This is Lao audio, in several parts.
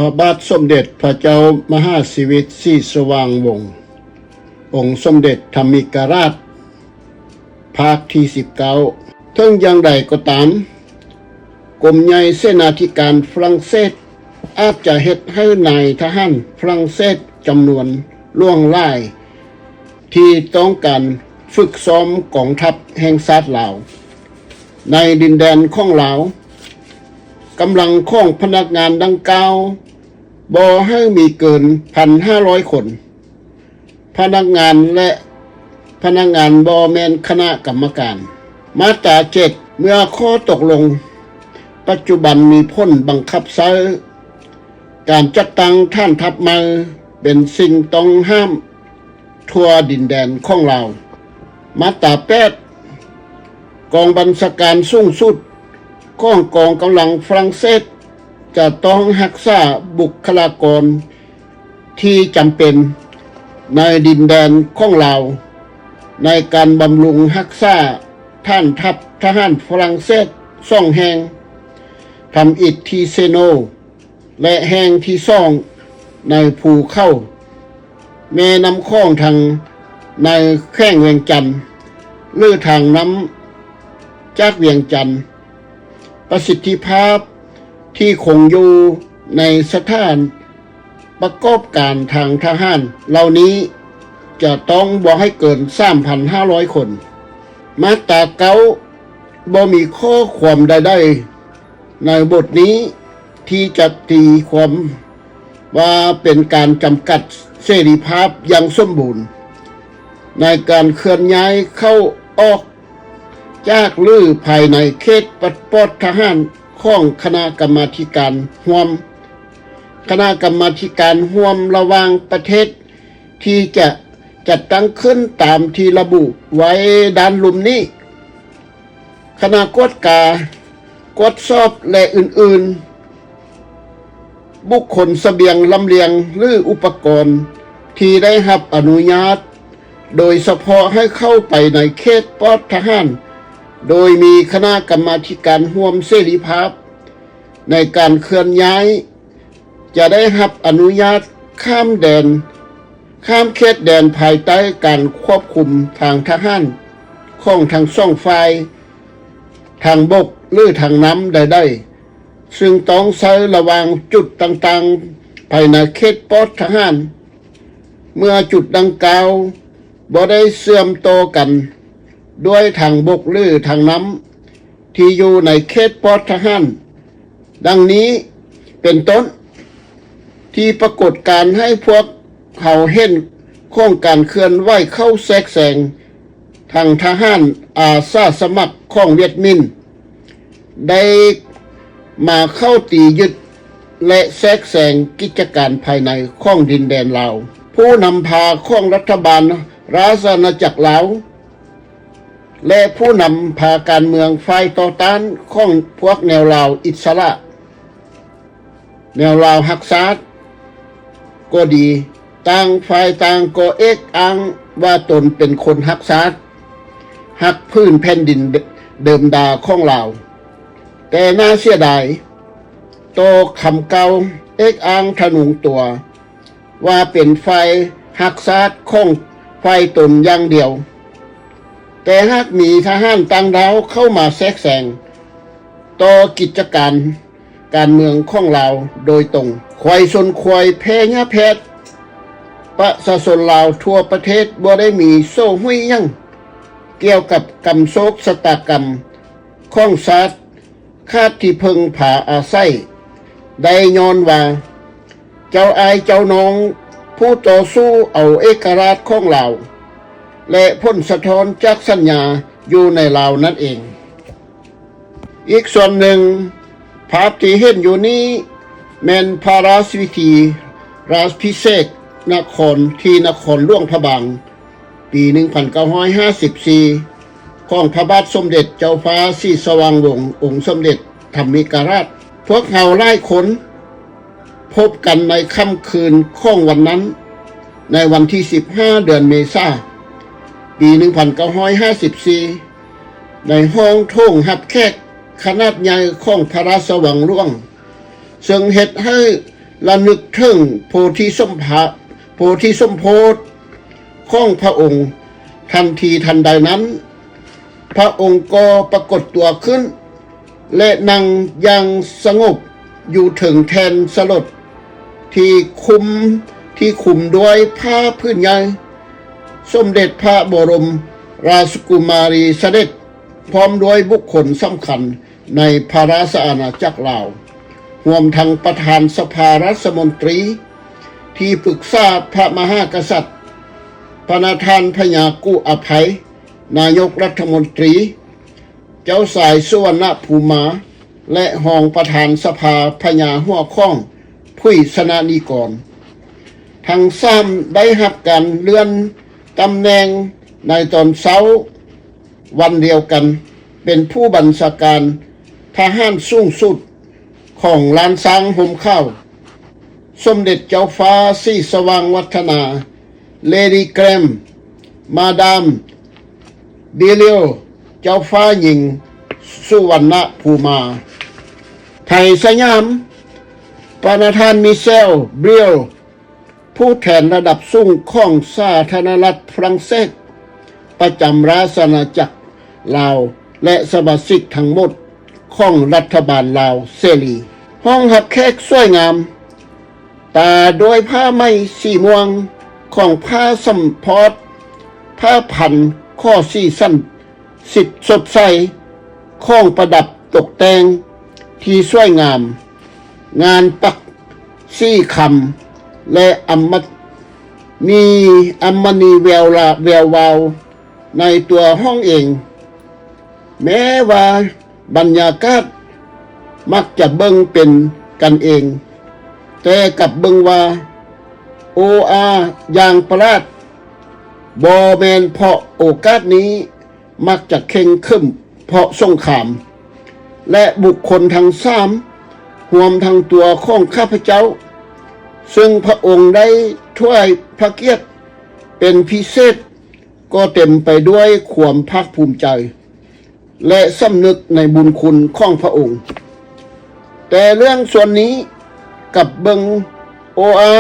ພະບາດສົມເດັດພະເຈົ້າມະຫາຊີວິດສີສະຫວ່າງວົງ ອົງສົມເດັດທຳມິກະລາດ ພາກທີສິບເກົ້າ. ເຖິງຢ່າງໃດກໍຕາມ, ກົມໃຫຍ່ເສນາທິການຝຣັ່ງເສດອາດຈະເຮັດໃຫ້ນາຍທະຫານຝຣັ່ງເສດຈຳນວນຫຼວງຫຼາຍ ທີ່ຕ້ອງການຝຶກຊ້ອມກອງທັບແຫ່ງຊາດລາວ ໃນດິນແດນຂອງລາວ. ກຳລັງຂອງພະນັກງານດັ່ງກ່າວບໍ່ໃຫ້ມີເກີນພັນຫ້າຮ້ອຍຄົນ. ພະນັກງານ ແລະ ພະນັກງານບໍ່ແມ່ນຄະນະກຳມະການ. ມາດຕາເຈັດ ເມື່ອຂໍ້ຕົກລົງປັດຈຸບັນມີຜົນບັງຄັບໃຊ້, ການຈັດຕັ້ງຖານທັບໃໝ່ເປັນສິ່ງຕ້ອງຫ້າມທົ່ວດິນແດນຂອງລາວ. ມາດຕາແປດ ກອງບັນຊາການສູງສຸດຂອງກອງກຳລັງຝຣັ່ງເສດຈະຕ້ອງຮັກສາບຸກຄະລາກອນ ທີ່ຈຳເປັນໃນດິນແດນຂອງລາວ ໃນການບຳລຸງຮັກສາຖານທັບທະຫານຝຣັ່ງເສດສອງແຫ່ງ, ທຳອິດທີ່ເຊໂນ ແລະ ແຫ່ງທີສອງໃນພູເຂົາແມ່ນ້ຳຂອງທາງໃນແຂວງວຽງຈັນ ຫຼື ທາງນ້ຳຈາກວຽງຈັນ. ປະສິດທິພາບທີ່ຄົງຢູ່ໃນສະຖານປະກອບການທາງທະຫານເຫຼົ່ານີ້ຈະຕ້ອງບໍ່ໃຫ້ເກີນສາມພັນຫ້າຮ້ອຍຄົນ. ມາດຕາເກົ້າ ບໍ່ມີຂໍ້ຄວາມໃດໆໃນບົດນີ້ທີ່ຈະຕີຄວາມວ່າເປັນການຈຳກັດເສລີພາບຢ່າງສົມບູນໃນການເຄື່ອນຍ້າຍເຂົ້າອອກ ຈາກ ຫຼື ພາຍໃນເຂດປອດທະຫານຂອງຄະນະກຳມາທິການຮ່ວມ. ຄະນະກຳມາທິການຮ່ວມລະຫວ່າງປະເທດທີ່ຈະຈັດຕັ້ງຂຶ້ນຕາມທີ່ລະບຸໄວ້ດ້ານລຸ່ມນີ້. ຄະນະກວດກາ, ກວດສອບ ແລະ ອື່ນໆ. ບຸກຄົນ, ສະບຽງ, ລຳລຽງ ຫຼື ອຸປະກອນທີ່ໄດ້ຮັບອະນຸຍາດໂດຍສະເພາະໃຫ້ເຂົ້າໄປໃນເຂດປອດທະຫານ ໂດຍມີຄະນະກຳມາທິການຮ່ວມເສລີພາບໃນການເຄື່ອນຍ້າຍ ຈະໄດ້ຮັບອະນຸຍາດຂ້າມແດນ, ຂ້າມເຂດແດນພາຍໃຕ້ການຄວບຄຸມທາງທະຫານຂອງທັງສອງຝ່າຍ, ທາງບົກ ຫຼື ທາງນ້ຳໃດໆ. ຊຶ່ງຕ້ອງໃຊ້ລະຫວ່າງຈຸດຕ່າງໆພາຍໃນເຂດປອດທະຫານ ເມື່ອຈຸດດັ່ງກ່າວບໍ່ໄດ້ເຊື່ອມຕໍ່ກັນດ້ວຍທາງບົກ ຫຼື ທາງນ້ຳທີ່ຢູ່ໃນເຂດປອດທະຫານ ດັ່ງນີ້ເປັນຕົ້ນ, ທີ່ປາກົດການໃຫ້ພວກເຮົາເຫັນຂອງການເຄື່ອນໄຫວເຂົ້າແຊກແຊງ ທັງທະຫານອາສາສະໝັກຂອງຫວຽດມິນ ໄດ້ມາເຂົ້າຕີຍຶດ ແລະ ແຊກແຊງກິດຈະການພາຍໃນຂອງດິນແດນລາວ. ຜູ້ນຳພາຂອງລັດຖະບານລາຊະອານາຈັກລາວ ແລະ ຜູ້ນຳພາການເມືອງຝ່າຍຕໍ່ຕ້ານຂອງພວກແນວລາວອິດສະຫຼະ ແນວລາວຮັກຊາດກໍດີ, ຕ່າງຝ່າຍຕ່າງກໍເອກອ້າງວ່າຕົນເປັນຄົນຮັກຊາດ, ຮັກຜືນແຜ່ນດິນເດີມດາຂອງລາວ. ແຕ່ໜ້າເສຍດາຍ, ຕໍ່ຄຳກ່າວເອກອ້າງທະນົງຕົວວ່າເປັນຝ່າຍຮັກຊາດຂອງຝ່າຍຕົນຢ່າງດຽວ, ແຕ່ຫາກມີທະຫານຕ່າງດ້າວເຂົ້າມາແຊກແຊງຕໍ່ກິດຈະການ ການເມືອງຂອງລາວໂດຍຕົງ, ຄວາຍຊົນຄວາຍແຜ່ຫຍ້າແພດ, ປະຊາຊົນລາວທົ່ວປະເທດບໍ່ໄດ້ມີໂສ້ຫຸ້ຍຫຍັງກ່ຽວກັບກຳໂຊກຊະຕາກຳຂອງຊາດ, ຂາດທີ່ເພິ່ງພາອາໄສໄດ້ຍ້ອນວ່າ ເຈົ້າອ້າຍເຈົ້ານ້ອງຜູ້ຕໍ່ສູ້ເອົາເອກະລາດຂອງລາວ ແລະ ຜົນສະທ້ອນຈາກສັນຍາຢູ່ໃນລາວນັ້ນເອງ. ອີກສ່ວນໜຶ່ງ, ພາບທີ່ເຫັນຢູ່ນີ້ແມ່ນພະລາຊະພິທີລາຊະພິເສກນະຄອນທີ່ນະຄອນຫຼວງພະບາງ ປີໜຶ່ງພັນເກົ້າຮ້ອຍຫ້າສິບສີ່ ຂອງພະບາດສົມເດັດເຈົ້າຟ້າສີສະຫວ່າງວົງ ອົງສົມເດັດທຳມິກະລາດ. ພວກເຮົາຫຼາຍຄົນພົບກັນໃນຄ່ຳຄືນຂອງວັນນັ້ນ, ໃນວັນທີສິບຫ້າ ເດືອນເມສາ ປີໜຶ່ງພັນເກົ້າຮ້ອຍຫ້າສິບສີ່ ໃນຫ້ອງໂຖງຮັບແຂກຂະໜາດໃຫຍ່ຂອງພະລາຊະວັງຫຼວງ, ເຊິ່ງເຮັດໃຫ້ ລະນຶກເຖິງໂພທິສົມພະ ໂພທິສົມໂພດຂອງພະອົງ. ທັນທີທັນໃດນັ້ນ ພະອົງກໍປາກົດຕົວຂຶ້ນ ແລະ ນັ່ງຢ່າງສະຫງົບຢູ່ເທິງແທ່ນສະຫຼົດທີ່ຄຸມ ທີ່ຄຸມດ້ວຍຜ້າຜືນໃຫຍ່. ສົມເດັດພະບໍລົມລາຊະກຸມາຣີສະເດັດ ພ້ອມດ້ວຍບຸກຄົນສຳຄັນໃນພະລາຊະອານາຈັກລາວ, ຮວມທັງປະທານສະພາລັດຖະມົນຕີ, ທີ່ປຶກສາພະມະຫາກະສັດ, ພະນະທ່ານພະຍາກຸອະໄພ ນາຍົກລັດຖະມົນຕີ, ເຈົ້າຊາຍສຸວັນນະພູມາ ແລະ ຮອງປະທານສະພາພະຍາຫົວຂອງ ຜຸຍຊະນະນິກອນ. ທັງສາມໄດ້ຮັບການເລື່ອນຕຳແໜ່ງໃນຕອນເຊົ້າວັນດຽວກັນ ເປັນຜູ້ບັນຊາການທະຫານສູງສຸດຂອງລ້ານຊ້າງຮົ່ມຂາວ. ສົມເດັດເຈົ້າຟ້າສີສະຫວ່າງວັດທະນາ ເລດີ ແກຣມ ມາດາມ ບີລິວ ເຈົ້າຟ້າຍິງສຸວັນນະພູມາ. ໄທສະຫຍາມ, ປະທານ ມິເຊວ ບຣິວ ຜູ້ແທນລະດັບສູງຂອງສາທາລະນະລັດຝຣັ່ງເສດ ປະຈຳລາຊະອານາຈັກລາວ ແລະ ສະມາຊິກທັງໝົດຂອງລັດຖະບານລາວເສລີ. ຫ້ອງຮັບແຂກສວຍງາມ ຕາດ້ວຍຜ້າໄໝສີມ່ວງຂອງຜ້າສຳພອດ, ຜ້າພັນຂໍ້ສີສັນ ສີສົດໃສຂອງປະດັບຕົກແຕ່ງທີ່ສວຍງາມ, ງານປັກສີຄຳ ແລະ ອຳມະນີ ອຳມະນີແວວລາ ແວວວາວໃນຕົວຫ້ອງເອງ. ແມ້ວ່າບັນຍາກາດມັກຈະເບິ່ງເປັນກັນເອງ, ແຕ່ກັບເບິ່ງວ່າໂອອາຢ່າງປະຫຼາດ. ບໍ່ແມ່ນເພາະໂອກາດນີ້ມັກຈະເຄັ່ງຂຶມເພາະສົງຄາມ ແລະ ບຸກຄົນທັງສາມ ຮວມທັງຕົວຂອງຂ້າພະເຈົ້າ ເຊິ່ງພະອົງໄດ້ຖວາຍພະກຽດເປັນພິເສດ ກໍເຕັມໄປດ້ວຍຄວາມພາກພູມໃຈ ແລະ ສຳນຶກໃນບຸນຄຸນຂອງພະອົງ. ແຕ່ເລື່ອງສ່ວນນີ້ກັບເບິ່ງໂອອາ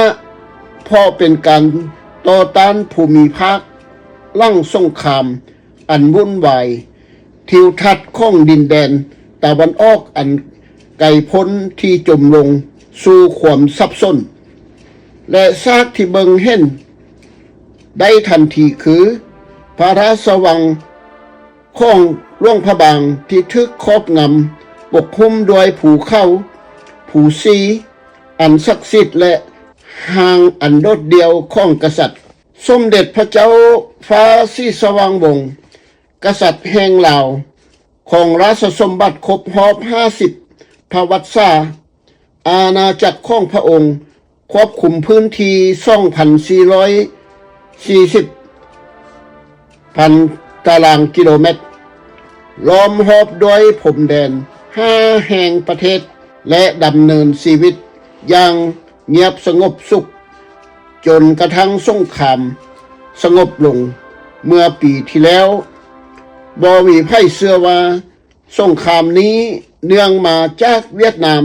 ເພາະເປັນການຕໍ່ຕ້ານພູມິພາກຫຼັງສົງຄາມອັນວຸ່ນວາຍ, ທິວທັດຂອງດິນແດນຕາວັນອອກອັນໄກໂພ້ນທີ່ຈົມລົງສູ່ຄວາມສັບສົນ ແລະ ຊາກທີ່ເບິ່ງເຫັນໄດ້ທັນທີຄື ພະລາຊະວັງ ຂອງຫຼວງພະບາງທີ່ຖືກຄອບງຳປົກຫຸ້ມດ້ວຍພູເຂົາ, ພູສີອັນສັກສິດ ແລະ ຮ່າງອັນໂດດດ່ຽວຂອງກະສັດ. ສົມເດັດພະເຈົ້າຟ້າສີສະຫວ່າງວົງ ກະສັດແຫ່ງລາວ ຄອງລາຊະສົມບັດຄົບຮອບຫ້າສິບພະວັດສາ, ອານາຈັກຂອງພະອົງຄວບຄຸມພື້ນທີ່ສອງພັນສີ່ຮ້ອຍສີ່ສິບພັນຕາລາງກິໂລແມັດ, ລ້ອມຮອບດ້ວຍພົມແດນຫ້າແຫ່ງປະເທດ ແລະ ດຳເນີນຊີວິດຢ່າງງຽບສະຫງົບສຸກ ຈົນກະທັ່ງສົງຄາມສະຫງົບລົງເມື່ອປີທີ່ແລ້ວ. ບໍ່ມີໃຜເຊື່ອວ່າ ສົງຄາມນີ້ເນື່ອງມາຈາກຫວຽດນາມ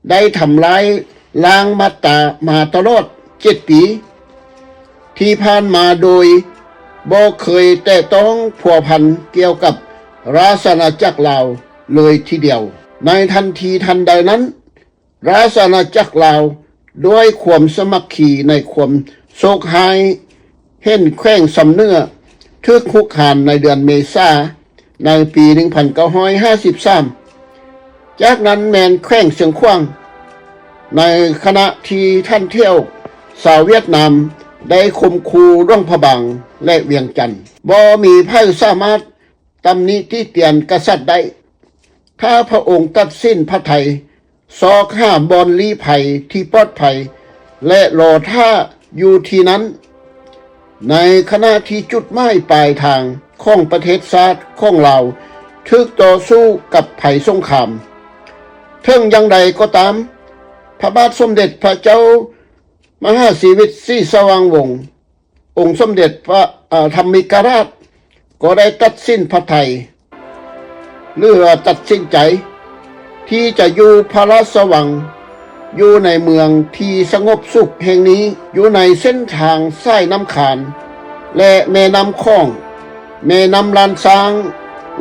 ໄດ້ທຳລາຍລ້າງມາຕາ ມາຕະຫຼອດເຈັດປີທີ່ຜ່ານມາ ໂດຍບໍ່ເຄີຍແຕະຕ້ອງພົວພັນກ່ຽວກັບລາຊະອານາຈັກລາວເລີຍທີດຽວ. ໃນທັນທີທັນໃດນັ້ນ, ລາຊະອານາຈັກລາວດ້ວຍຄວາມສາມັກຄີໃນຄວາມໂຊກຮ້າຍ ເຫັນແຂວງຊຳເໜືອຖືກຮຸກຮານໃນເດືອນເມສາ ໃນປີໜຶ່ງພັນເກົ້າຮ້ອຍຫ້າສິບສາມ, ຈາກນັ້ນແມ່ນແຂວງຊຽງຂວາງ, ໃນຂະນະທີ່ຖັນແຖວຊາວຫວຽດນາມໄດ້ຂົ່ມຂູ່ຫຼວງພະບາງ ແລະ ວຽງຈັນ. ບໍ່ມີໃຜສາມາດຕຳໜິຕິຕຽນກະສັດໄດ້. ຖ້າພະອົງຕັດສິນພະໄທ ຊອກຫາບ່ອນລີ້ໄພທີ່ປອດໄພ ແລະ ລໍຖ້າຢູ່ທີ່ນັ້ນ, ໃນຂະນະທີ່ຈຸດໝາຍປາຍທາງຂອງປະເທດຊາດຂອງລາວຖືກຕໍ່ສູ້ກັບໄພສົງຄາມ. ເຖິງຢ່າງໃດກໍຕາມ, ພະບາດສົມເດັດພະເຈົ້າມະຫາຊີວິດສີສະຫວ່າງວົງ ອົງສົມເດັດພະ ອາ ທຳມິກະລາດ ກໍໄດ້ຕັດສິນພະໄທ ຫຼືວ່າຕັດສິນໃຈທີ່ຈະຢູ່ພະລາຊະວັງ ຢູ່ໃນເມືອງທີ່ສະຫງົບສຸກແຫ່ງນີ້, ຢູ່ໃນເສັ້ນທາງສາຍນ້ຳຄານ ແລະ ແມ່ນ້ຳຂອງ, ແມ່ນ້ຳລ້ານຊ້າງ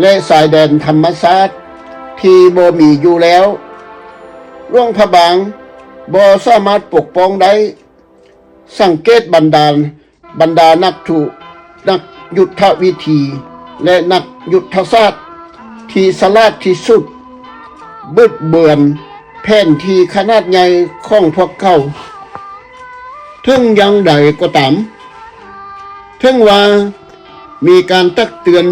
ແລະ ຊາຍແດນທຳມະຊາດທີ່ບໍ່ມີຢູ່ແລ້ວ. ຫຼວງພະບາງບໍ່ສາມາດປົກປ້ອງໄດ້. ສັງເກດບັນດາ ບັນດານັກທຸ, ນັກຍຸດທະວິທີ ແລະ ນັກຍຸດທະສາດທີ່ສະຫຼາດທີ່ສຸດ ບິດເບືອນແຜນທີ່ຂະໜາດໃຫຍ່ຂອງພວກເຂົາ. ເຖິງຢ່າງໃດກໍຕາມ, ເຖິງວ່າມີການຕັກເຕືອນ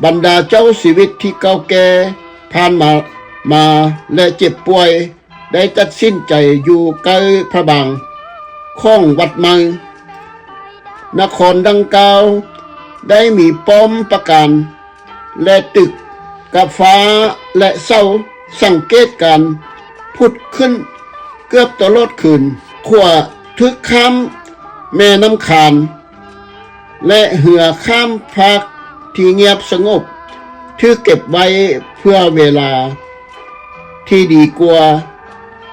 ບັນດາເຈົ້າຊີວິດທີ່ເກົ່າແກ່ຜ່ານມາ, ມາ ແລະ ເຈັບປ່ວຍ ໄດ້ຕັດສິນໃຈຢູ່ໃກ້ພະບາງຂອງວັດໃໝ່. ນະຄອນດັ່ງກ່າວໄດ້ມີປ້ອມປາການ ແລະ ຕຶກກາບຟ້າ ແລະ ເສົາສັງເກດການຜຸດຂຶ້ນເກືອບຕະຫຼອດຄືນ. ຂົວຖືກຂ້າມແມ່ນ້ຳຄານ ແລະ ເຮືອຂ້າມຟາກທີ່ງຽບສະຫງົບຖືກເກັບໄວ້ເພື່ອເວລາທີ່ດີກວ່າ.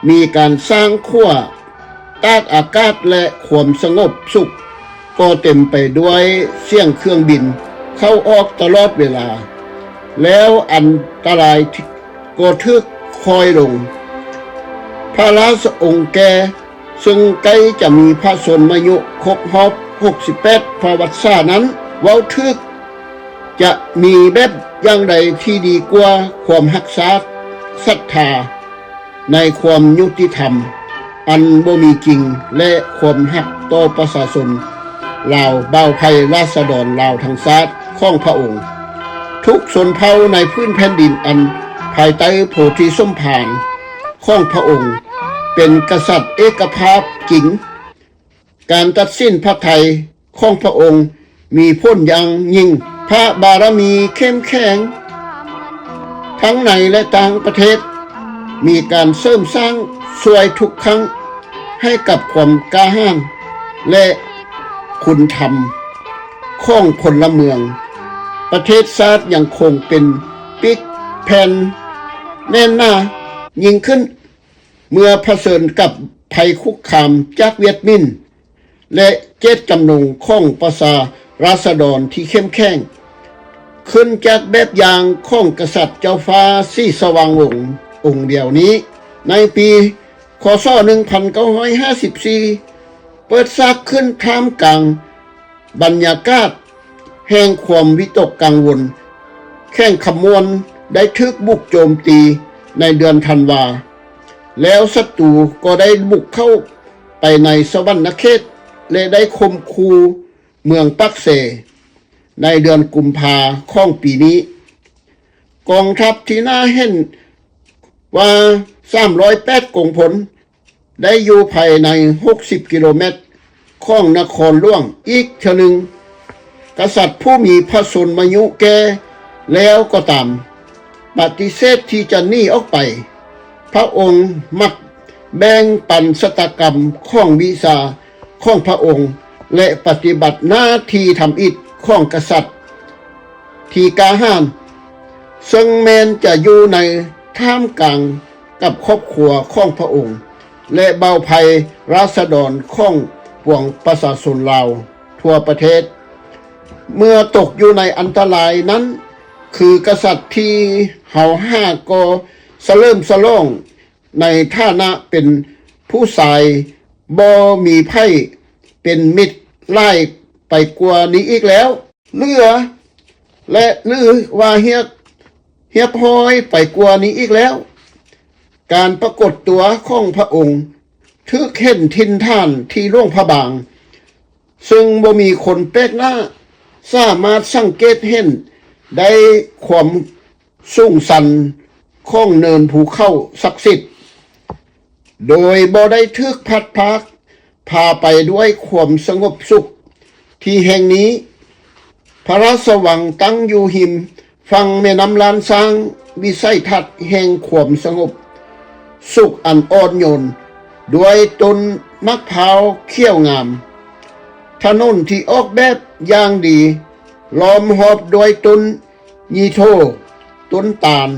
ມີການສ້າງຂົວຕາກອາກາດ ແລະ ຄວາມສະຫງົບສຸກກໍເຕັມໄປດ້ວຍສຽງເຄື່ອງບິນເຂົ້າອອກຕະຫຼອດເວລາ, ແລ້ວອັນຕະລາຍກໍຖືກຄ່ອຍລົງ. ພະລາຊະອົງແກ່ ເຊິ່ງໃກ້ຈະມີພະຊົນມາຍຸຄົບຮອບຫົກສິບແປດພະວັດສານັ້ນ ເວົ້າຖືກຈະມີແບບຢ່າງໃດທີ່ດີກວ່າຄວາມຮັກຊາດ, ສັດທາໃນຄວາມຍຸຕິທຳອັນບໍ່ມີຈິງ ແລະ ຄວາມຮັກຕໍ່ປະຊາຊົນລາວ, ບ່າວໄພລາຊະດອນລາວທັງຊາດຂອງພະອົງ. ທຸກຊົນເຜົ່າໃນພື້ນແຜ່ນດິນອັນພາຍໃຕ້ໂພທິສົມພານຂອງພະອົງ ເປັນກະສັດເອກະພາບຈິງ. ການຕັດສິນພະໄທຂອງພະອົງມີຜົນຢ່າງຍິ່ງ. ພະບາລະມີເຂັ້ມແຂງ ທັງໃນ ແລະ ຕ່າງປະເທດ, ມີການເສີມສ້າງຊ່ວຍທຸກຄັ້ງໃຫ້ກັບຄວາມກ້າຫານ ແລະ ຄຸນທຳຂອງພົນລະເມືອງ. ປະເທດຊາດຍັງຄົງເປັນປິກແຜ່ນແໜ້ນໜາຍິ່ງຂຶ້ນ ເມື່ອຜະເຊີນກັບໄພຄຸກຄາມຈາກຫວຽດມິນ ແລະ ເຈດຈຳນົງຂອງປະຊາລາຊະດອນທີ່ເຂັ້ມແຂງ. ຂຶ້ນຈາກແບບຢ່າງຂອງກະສັດເຈົ້າຟ້າສີສະຫວ່າງວົງອົງດຽວນີ້, ໃນປີ ຄ.ສ. ໜຶ່ງພັນເກົ້າຮ້ອຍຫ້າສິບສີ່ ເປີດສາກຂຶ້ນທ່າມກາງບັນຍາກາດແຫ່ງຄວາມວິຕົກກັງວົນ. ແຂວງຄຳມ່ວນໄດ້ຖືກບຸກໂຈມຕີໃນເດືອນທັນວາ ແລ້ວສັດຕູກໍໄດ້ບຸກເຂົ້າໄປໃນສະຫວັນນະເຂດ ແລະ ໄດ້ຂົ່ມຂູ່ເມືອງປາກເຊໃນເດືອນກຸມພາຂອງປີນີ້. ກອງທັບທີ່ໜ້າເຫັນວ່າສາມຮ້ອຍແປດກົງພົນ ໄດ້ຢູ່ພາຍໃນຫົກສິບກິໂລແມັດຂອງນະຄອນຫຼວງອີກເທື່ອໜຶ່ງ. ກະສັດຜູ້ມີພະຊົນມາຍຸແກ່ແລ້ວກໍຕາມ ປະຕິເສດທີ່ຈະໜີອອກໄປ. ພະອົງມັກແບ່ງປັນຊະຕາກຳຂອງວິຊາຂອງພະອົງ ແລະ ປະຕິບັດໜ້າທີ່ທຳອິດຂອງກະສັດທີ່ກ້າຫານ, ເຊິ່ງແມ່ນຈະຢູ່ໃນທ່າມກາງ ກັບຄອບຄົວຂອງພະອົງ ແລະ ເຜົ່າໄພລາຊະດອນຂອງປວງປະຊາຊົນລາວທົ່ວປະເທດ. ເມື່ອຕົກຢູ່ໃນອັນຕະລາຍນັ້ນ ຄືກະສັດທີ່ເຮົາຫາກໍສະເຫຼີມສະຫຼອງໃນຖານະເປັນຜູ້ຊາຍ ບໍ່ມີໃຜເປັນມິດຫຼາຍໄປກວ່ານີ້ອີກແລ້ວ. ເຫຼືອ ແລະ ຫຼືວ່າຮຽບ ຮຽບຮ້ອຍໄປກວ່ານີ້ອີກແລ້ວ. ການປາກົດຕົວຂອງພະອົງຖືກເຫັນຖິ່ນຖານທີ່ຫຼວງພະບາງ, ເຊິ່ງບໍ່ມີຄົນແປກໜ້າສາມາດສັງເກດເຫັນໄດ້ຄວາມສູງຊັນຂອງເນີນພູເຂົາສັກສິດ. ໂດຍບໍ່ໄດ້ຖືກພັດພາກພາໄປດ້ວຍຄວາມສະຫງົບສຸກທີ່ແຫ່ງນີ້. ພະລາຊະວັງຕັ້ງຢູ່ຮິມຝັ່ງແມ່ນ້ຳລ້ານຊ້າງ, ວິໄສທັດແຫ່ງຄວາມສະຫງົບສຸກອັນອ່ອນໂຍນ ດ້ວຍຕົ້ນໝາກພ້າວຂຽວງາມ, ຖະໜົນທີ່ອອກແບບຢ່າງດີ, ລ້ອມຮອບດ້ວຍຕົ້ນ ຍີ່ໂທ, ຕົ້ນຕານ,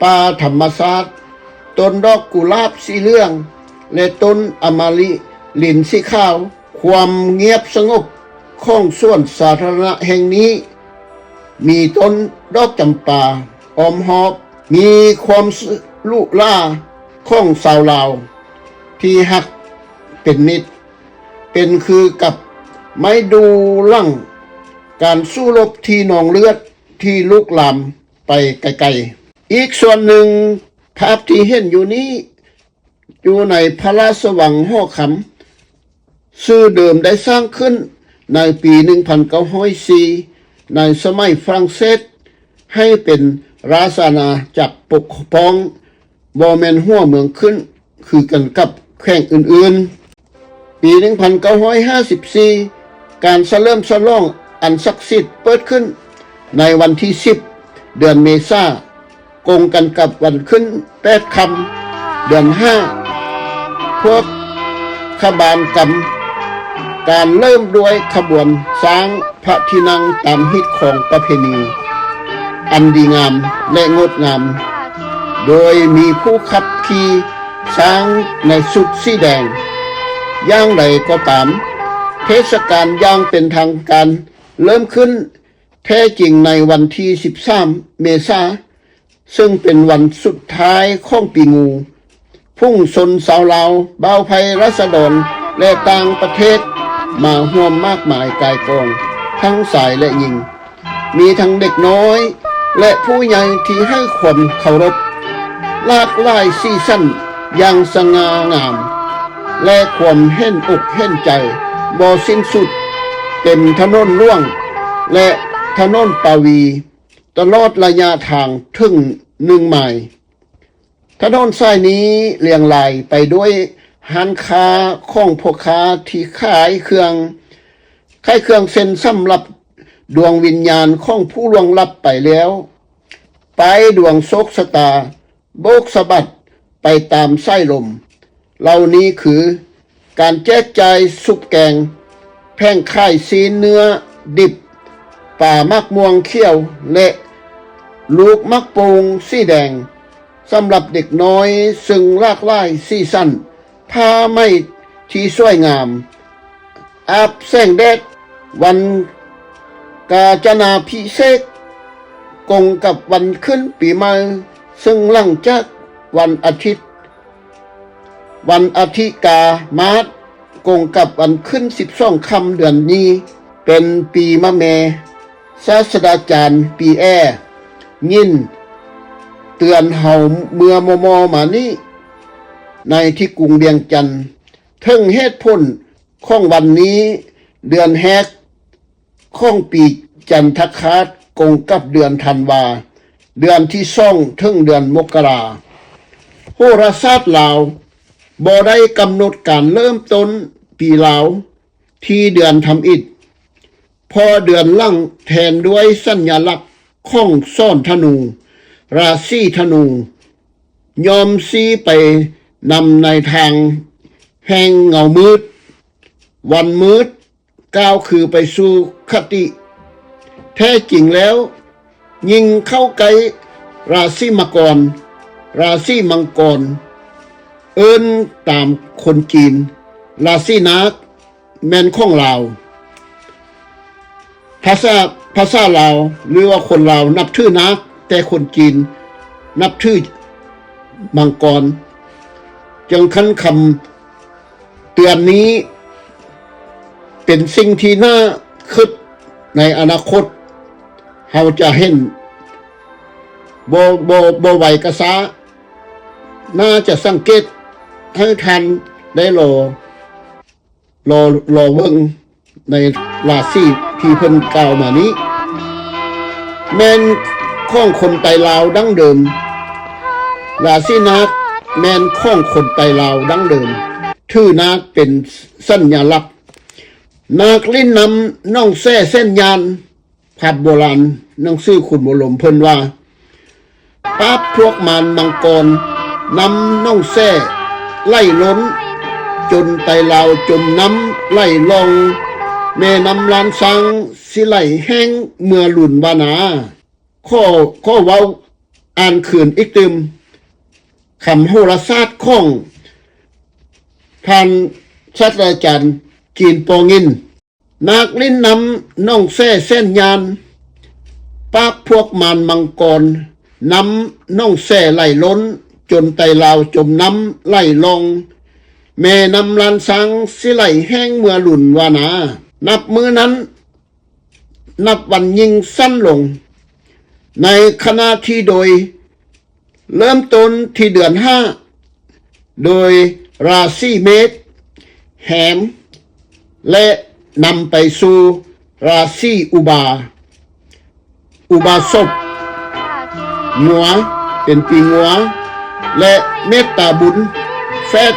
ປ່າທຳມະຊາດ, ຕົ້ນດອກກຸຫຼາບສີເຫຼືອງ ແລະ ຕົ້ນອາມາລິລິນສີຂາວ. ຄວາມງຽບສະຫງົບຂອງສວນສາທາລະນະແຫ່ງນີ້ ມີຕົ້ນດອກຈຳປາອ້ອມຮອບ, ມີຄວາມຫຼູຫຼາຂອງຊາວລາວທີ່ຮັກເປັນມິດ, ເປັນຄືກັບໄມ້ດູຫຼັງການສູ້ລົບທີ່ນອງເລືອດທີ່ລຸກລາມໄປໄກໆ. ອີກສ່ວນໜຶ່ງ, ພາບທີ່ເຫັນຢູ່ນີ້ ຢູ່ໃນພະລາຊະວັງຫໍຄຳ ຊື່ເດີມໄດ້ສ້າງຂຶ້ນໃນປີໜຶ່ງພັນເກົ້າຮ້ອຍສີ່ ໃນສະໄໝຝຣັ່ງເສດ ໃຫ້ເປັນລາຊະອານາຈັກປົກປ້ອງ, ບໍ່ແມ່ນຫົວເມືອງຂຶ້ນຄືກັນກັບແຂວງອື່ນໆ. ປີໜຶ່ງພັນເກົ້າຮ້ອຍຫ້າສິບສີ່ ການສະເຫຼີມສະຫຼອງອັນສັກສິດເປີດຂຶ້ນໃນວັນທີສິບ ເດືອນເມສາ ກົງກັນກັບວັນຂຶ້ນແປດຄ່ຳເດືອນຫ້າ ພວກຂະບານກຳການເລີ່ມດ້ວຍຂະບວນຊ້າງພະທີ່ນັ່ງຕາມຮີດຄອງປະເພນີອັນດີງາມ ແລະ ງົດງາມ ໂດຍມີຜູ້ຂັບຂີ່ຊ້າງໃນຊຸດສີແດງ. ຢ່າງໃດກໍຕາມ, ເທດສະການຢ່າງເປັນທາງການເລີ່ມຂຶ້ນແທ້ຈິງໃນວັນທີສິບສາມ ເມສາ ເຊິ່ງເປັນວັນສຸດທ້າຍຂອງປີງູ. ຝູງຊົນຊາວລາວ, ບ່າວໄພລາຊະດອນ ແລະ ຕ່າງປະເທດ ມາຮ່ວມມາກມາຍກາຍກອງ ທັງຊາຍ ແລະ ຍິງ, ມີທັງເດັກນ້ອຍ ແລະ ຜູ້ໃຫຍ່ທີ່ໃຫ້ຄວາມເຄົາລົບ. ຫຼາກຫຼາຍສີສັນຢ່າງສະຫງ່າງາມ ແລະ ຄວາມເຫັນອົກເຫັນໃຈບໍ່ສິ້ນສຸດ ເຕັມຖະໜົນຫຼວງ ແລະ ຖະໜົນປາວີ ຕະຫຼອດໄລຍະທາງເຖິງໜຶ່ງໄມ. ຖະໜົນສາຍນີ້ລຽງລາຍໄປດ້ວຍຮ້ານຄ້າຂອງພໍ່ຄ້າທີ່ຂາຍເຄື່ອງ, ຂາຍເຄື່ອງເສັ້ນສຳລັບດວງວິນຍານຂອງຜູ້ລ່ວງລັບໄປແລ້ວ, ປ້າຍດວງໂຊກຊະຕາ ໂບກສະບັດໄປຕາມສາຍລົມ. ເຫຼົ່ານີ້ຄື ການແຈກຈ່າຍຊຸບແກງ, ແຜງຂາຍຊີ້ນເນື້ອດິບ, ປາໝາກມ່ວງຂຽວ ແລະ ລູກໝາກໂປ່ງສີແດງ ສຳລັບເດັກນ້ອຍ, ເຊິ່ງຫຼາກຫຼາຍສີສັນ, ຜ້າໄໝທີ່ສວຍງາມ, ອາບແສງແດດ, ວັນກາຈະນາພິເສກ ກົງກັບວັນຂຶ້ນປີໃໝ່, ເຊິ່ງຫຼັງຈາກວັນອາທິດ ວັນອາທິກາມາດ ກົງກັບວັນຂຶ້ນສິບສອງຄ່ຳເດືອນນີ້ ເປັນປີມະແມ່. ສາດສະດາຈານປີແອ ຍິນເຕືອນເຮົາເມື່ອມໍ່ໆມານີ້ ໃນທີ່ກຸງວຽງຈັນ ເຖິງເຫດຜົນຂອງວັນນີ້ ເດືອນແຮກ ຂອງປີຈັນທະຄາດ ກົງກັບເດືອນທັນວາ, ເດືອນທີສອງ ເຖິງເດືອນມົກກະລາ. ໂຫລະສາດລາວບໍ່ໄດ້ກຳນົດການເລີ່ມຕົ້ນປີລາວທີ່ເດືອນທຳອິດ, ເພາະເດືອນຫຼັງແທນດ້ວຍສັນຍາລັກຂອງສອນທະນູ, ລາສີທະນູ ຍ່ອມຊີ້ໄປນຳໃນທາງແຫ່ງເງົາມືດ, ວັນມືດ, ກ່າວຄືໄປສູ່ຄະຕິ. ແທ້ຈິງແລ້ວ ຍິ່ງເຂົ້າໃກ້ລາສີມັງກອນ, ລາສີມັງກອນ ເອີ້ນຕາມຄົນຈີນ ລາສີນາກ ແມ່ນຂອງລາວ. ພາສາ, ພາສາລາວ ຫຼືວ່າຄົນລາວນັບຖືນາກ, ແຕ່ຄົນຈີນນັບຖືມັງກອນ. ຈັ່ງຊັ້ນຄຳ ເຕືອນນີ້ເປັນສິ່ງທີ່ໜ້າຄິດໃນອະນາຄົດ ເຮົາຈະເຫັນບໍ່, ບໍ່, ບໍ່ໄວກໍຊ້າ. ໜ້າຈະສັງເກດໃຫ້ທ່ານໄດ້ລໍ, ລໍ, ລໍເບິ່ງ ໃນລາສີທີ່ເພິ່ນກ່າວມານີ້ ແມ່ນຂອງຄົນໄຕລາວດັ້ງເດີມ. ລາສີນາກແມ່ນຂອງຄົນໄຕລາວດັ້ງເດີມ, ຖືນາກເປັນສັນຍາລັກ. ນາກຫຼິ້ນນ້ຳໜອງແສແສນຍານ, ພາບໂບລານໜັງສືຂຸນບົວລົມເພິ່ນວ່າ ປາບພວກມານມັງກອນ ນ້ຳໜອງແສໄຫຼລົ້ນ ຈົນໄຕລາວຈົມນ້ຳໄຫຼລ່ອງ ແມ່ນ້ຳລ້ານຊ້າງຊິໄຫຼແຫ້ງເມື່ອລຸນວ່ານາ. ຂໍ, ຂໍເວົ້າອ່ານຄືນອີກຕື່ມ. ຄຳໂຫລະສາດຂອງທ່ານສາດສະດາຈານ ຈີນ ປໍງິນ. ນາກຫຼິ້ນນ້ຳໜອງແຊແສນຍານ ປາກພວກມານມັງກອນ ນ້ຳໜອງແຊໄຫຼລົ້ນ ຈົນໄຕລາວຈົມນ້ຳໄຫຼລ່ອງ ແມ່ນ້ຳລ້ານຊ້າງຊິໄຫຼແຫ້ງເມືອລຸນວ່ານາ. ນັບມື້ນັ້ນ ນັບວັນຍິ່ງສັ້ນລົງ ໃນຂະນະທີ່ໂດຍ ເລີ່ມຕົ້ນທີ່ເດືອນຫ້າ ໂດຍລາສີເມດ ແຮມ ແລະ ນຳໄປສູ່ລາສີອຸບາ ອຸບາສົບ ງົວ ເປັນປີງົວ ແລະ ເມດຕາບຸນ ແຝດ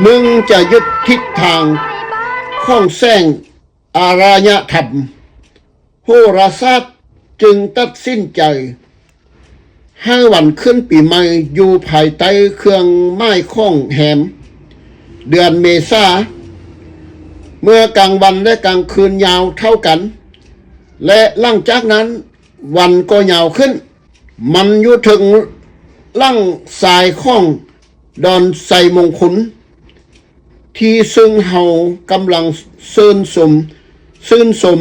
ໜຶ່ງຈະຍຶດທິດທາງຂອງແສງ ອາລະຍະທຳ ໂຫລະສາດຈຶ່ງຕັດສິນໃຈໃຫ້ວັນຂຶ້ນປີໃໝ່ຢູ່ພາຍໃຕ້ເຄື່ອງໝາຍຂອງແຮມ ເດືອນເມສາ ເມື່ອກາງວັນ ແລະ ກາງຄືນຍາວເທົ່າກັນ ແລະ ຫຼັງຈາກນັ້ນ ວັນກໍຍາວຂຶ້ນ. ມັນຢູ່ເທິງຫຼັງຊາຍຂອງດອນໄຊມົງຄຸນ ທີ່ເຊິ່ງເຮົາກຳລັງເຊີນຊົມ ຊື່ນຊົມ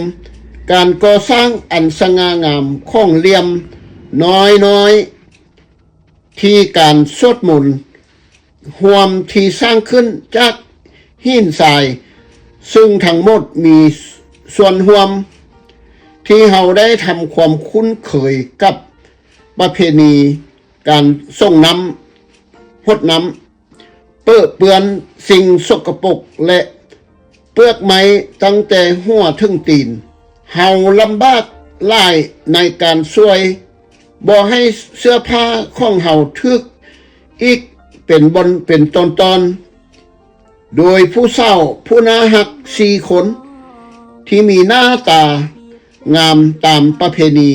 ການກໍ່ສ້າງອັນສະຫງ່າງາມຂອງຫຼ່ຽມນ້ອຍໆ ທີ່ການສວດມົນຮ່ວມທີ່ສ້າງຂຶ້ນຈາກຫີນຊາຍ ເຊິ່ງທັງໝົດມີສ່ວນຮ່ວມທີ່ເຮົາໄດ້ທຳຄວາມຄຸ້ນເຄີຍກັບ ປະເພນີການສົ່ງນ້ຳ ຫົດນ້ຳ ເປິເປື້ອນສິ່ງສົກກະປົກ ແລະ ເປືອກໄມ້ຕັ້ງແຕ່ຫົວເຖິງຕີນ. ເຮົາລຳບາກຫຼາຍໃນການຊ່ວຍບໍ່ໃຫ້ເສື້ອຜ້າຂອງເຮົາຖືກອິກເປັນບ່ອນເປັນຕອນໆ ໂດຍຜູ້ສາວຜູ້ໜ້າຮັກສີ່ຄົນ ທີ່ມີໜ້າຕາງາມຕາມປະເພນີ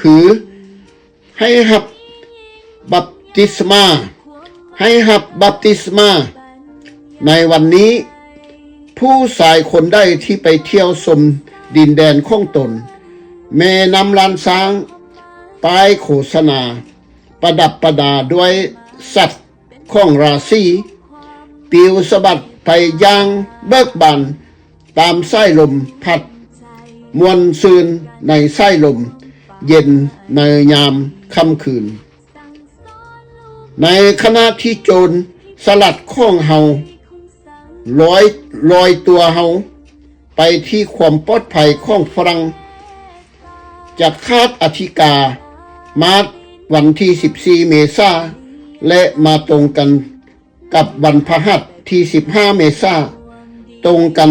ຄື ໃຫ້ຮັບບັບຕິສມາ ໃຫ້ຮັບບັບຕິສມາ. ໃນວັນນີ້ ຜູ້ຊາຍຄົນໃດທີ່ໄປທ່ຽວຊົມດິນແດນຂອງຕົນ ແມ່ນ້ຳລ້ານຊ້າງ ປ້າຍໂຄສະນາ ປະດັບປະດາດ້ວຍສັດຂອງລາສີ ປິວສະບັດໄປຢ່າງເບີກບານ ຕາມສາຍລົມພັດ ມ່ວນຊື່ນໃນສາຍລົມເຢັນໃນຍາມຄ່ຳຄືນ. ໃນຂະນະທີ່ໂຈນສະຫຼັດຂອງເຮົາລອຍ ລອຍຕົວເຮົາໄປທີ່ຄວາມປອດໄພຂອງຝຣັ່ງ ຈາກຄາດອາທິກາ ມາດ ວັນທີສິບສີ່ ເມສາ ແລະ ມາຕົງກັນ ກັບວັນພະຫັດທີສິບຫ້າ ເມສາ ຕົງກັນ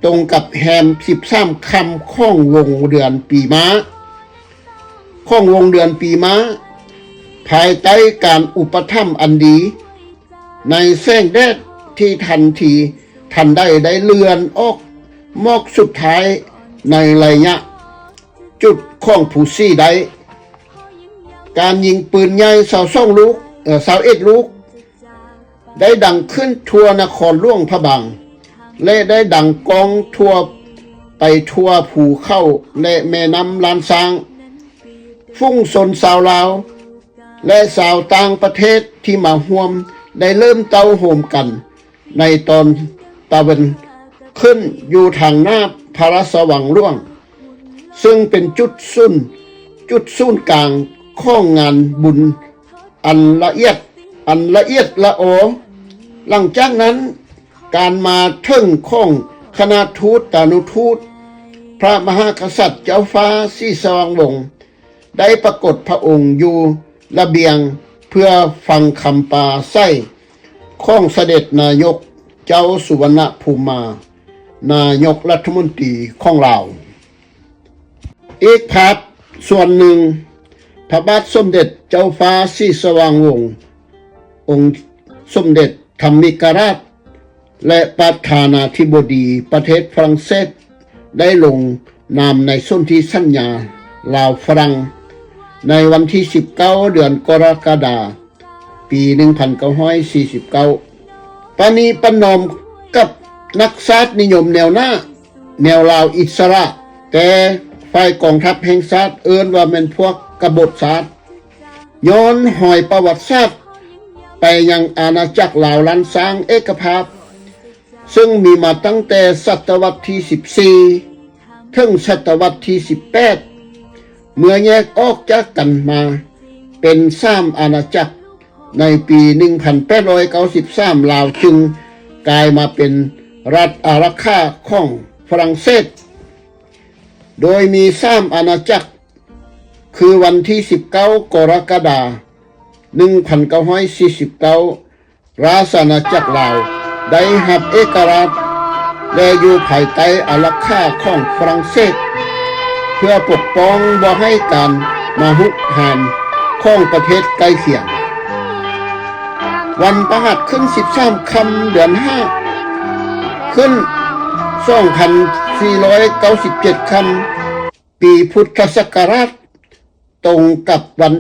ຕົງກັບແຮມສິບສາມຄ່ຳຂອງວົງເດືອນປີມ້າ ຂອງວົງເດືອນປີມ້າ ພາຍໃຕ້ການອຸປະຖຳອັນດີ ໃນແສງແດດທີ່ທັນທີທັນໃດໄດ້ເລື່ອນອອກໝອກສຸດທ້າຍໃນໄລຍະ ຈຸດຂອງພູສີໄດ້. ການຍິງປືນໃຫຍ່ຊາວສອງລູກ ເອີ ຊາວເອັດລູກ ໄດ້ດັງຂຶ້ນທົ່ວນະຄອນຫຼວງພະບາງ ແລະ ໄດ້ດັງກ້ອງທົ່ວໄປທົ່ວພູເຂົາ ແລະ ແມ່ນ້ຳລ້ານຊ້າງ. ຝູງຊົນຊາວລາວ ແລະ ຊາວຕ່າງປະເທດທີ່ມາຮ່ວມໄດ້ເລີ່ມເຕົ້າໂຮມກັນ ໃນຕອນຕາເວັນຂຶ້ນຢູ່ທາງໜ້າພະລາຊະວັງຫຼວງ ເຊິ່ງເປັນຈຸດສູນ ຈຸດສູນກາງຂອງງານບຸນອັນລະອຽດ ອັນລະອຽດລະອໍ. ຫຼັງຈາກນັ້ນ ການມາເຖິງຂອງຄະນະທູດຕານຸທູດ ພະມະຫາກະສັດເຈົ້າຟ້າສີສະຫວ່າງວົງ ໄດ້ປາກົດພະອົງຢູ່ລະບຽງ ເພື່ອຟັງຄຳປາໄສຂອງສະເດັດນາຍົກເຈົ້າສຸວັນນະພູມມາ ນາຍົກລັດຖະມົນຕີຂອງລາວ. ອີກພາກສ່ວນໜຶ່ງ, ພະບາດສົມເດັດເຈົ້າຟ້າສີສະຫວ່າງວົງ ອົງສົມເດັດທຳມິກະລາດ ແລະ ປະທານາທິບໍດີປະເທດຝຣັ່ງເສດ ໄດ້ລົງນາມໃນສົນທິສັນຍາລາວຝຣັ່ງ ໃນວັນທີສິບເກົ້າ ເດືອນກໍລະກະດາ ປີໜຶ່ງພັນເກົ້າຮ້ອຍສີ່ສິບເກົ້າ ປະນີປະນອມກັບນັກຊາດນິຍົມແນວໜ້າ ແນວລາວອິດສະຫຼະ, ແຕ່ຝ່າຍກອງທັບແຫ່ງຊາດເອີ້ນວ່າແມ່ນພວກກະບົດຊາດ. ຍ້ອນຮອຍປະຫວັດສາດ ໄປຍັງອານາຈັກລາວລ້ານຊ້າງເອກະພາບ ເຊິ່ງມີມາຕັ້ງແຕ່ສະຕະວັດທີສິບສີ່ ເຖິງສະຕະວັດທີສິບແປດ ເມື່ອແຍກອອກຈາກກັນມາເປັນສາມອານາຈັກ ໃນປີໜຶ່ງພັນແປດຮ້ອຍເກົ້າສິບສາມ ລາວຈຶ່ງກາຍມາເປັນລັດອາລັກຂາຂອງຝຣັ່ງເສດ ໂດຍມີສາມອານາຈັກ ຄືວັນທີສິບເກົ້າ ກໍລະກະດາ ໜຶ່ງພັນເກົ້າຮ້ອຍສີ່ສິບເກົ້າ ລາຊະອານາຈັກລາວໄດ້ຮັບເອກະລາດ ແລະ ຢູ່ພາຍໃຕ້ອາລັກຂາຂອງຝຣັ່ງເສດ ເພື່ອປົກປ້ອງບໍ່ໃຫ້ການມາຮຸກຮານຂອງປະເທດໃກ້ຄຽງ. ວັນພະຫັດຂຶ້ນສິບສາມຄ່ຳເດືອນຫ້າ ຂຶ້ນສອງພັນສີ່ຮ້ອຍເກົ້າສິບເຈັດຄ່ຳ ປີພຸດທະສັກກະລາດ ຕົງກັບວັນ